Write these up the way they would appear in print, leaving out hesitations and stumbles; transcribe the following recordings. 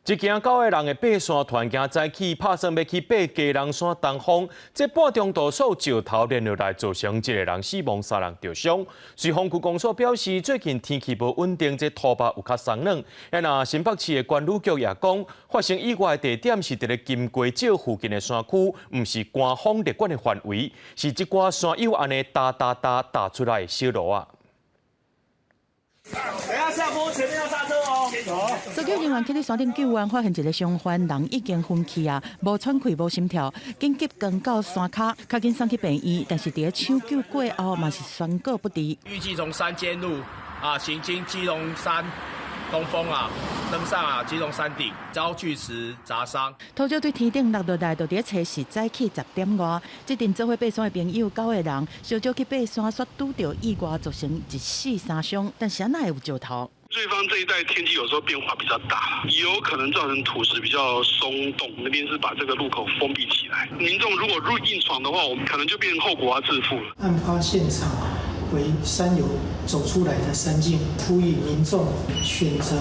一行九个人的爬山團今早起拍算欲去爬基隆山東峰，這半中途煞石頭連落來，造成一个人死亡，三人著傷。瑞芳區公所表示，最近天氣無穩定，這土壙有較鬆軟。啊，新北市的管理局也講，發生意外的地點是佇咧金瓜石附近的山區，毋是官方列管的範圍，是一寡山友按呢踏踏踏踏出來的小路仔。等下下坡前面要剎車哦。搜救人員去佇山頂救援，發現一个傷患人已經昏去啊，無喘氣、無心跳，緊急扛到山跤，較緊送去病院，但是佇咧搶救過後嘛是宣告不治。預計從山間路啊行經基隆山東峰啊，登上啊基隆山頂，遭巨石砸傷。土石對天頂落落來，就佇咧初四早起10點外，這陣做伙爬山的朋友九个人，相約去爬山，煞拄著意外，造成一死三傷。但是按怎會有石頭？瑞芳這一帶天氣有時候變化比較大，有可能造成土石比較鬆動，那邊是把這個路口封閉起來。民眾如果入硬闖的話，我們可能就變成後果要自負了。案發現場為山友走出來的山徑，呼籲民眾選擇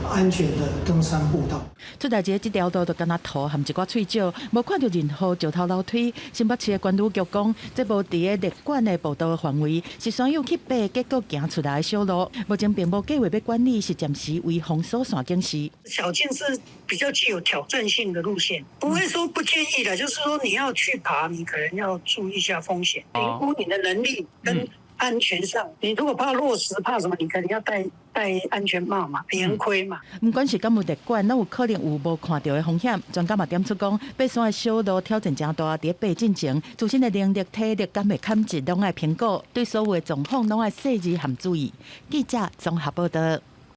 安全的登山步道。出代誌，這條路就敢若塗含一寡碎石，無看著任何石頭樓梯。新北市的管理局講，這無佇咧列管的步道範圍，是山友去爬，結果行出來的小路。目前並無計劃欲管理，是暫時為封鎖線警示。小徑是比較具有挑戰性的路線，不會說不建議的，就是說你要去爬，你可能要注意一下風險，評估你的能力跟安全上。你如果怕落石，怕什麼？你可能要戴戴安全帽嘛，圓盔嘛。毋管是敢有列管，攏有可能有無看著的風險。專家嘛點出講，爬山的小路挑戰誠大，佇咧爬進前，自身的能力、體力敢會堪值，攏愛評估，對所有的狀況攏愛細緻和注意。記者綜合報道。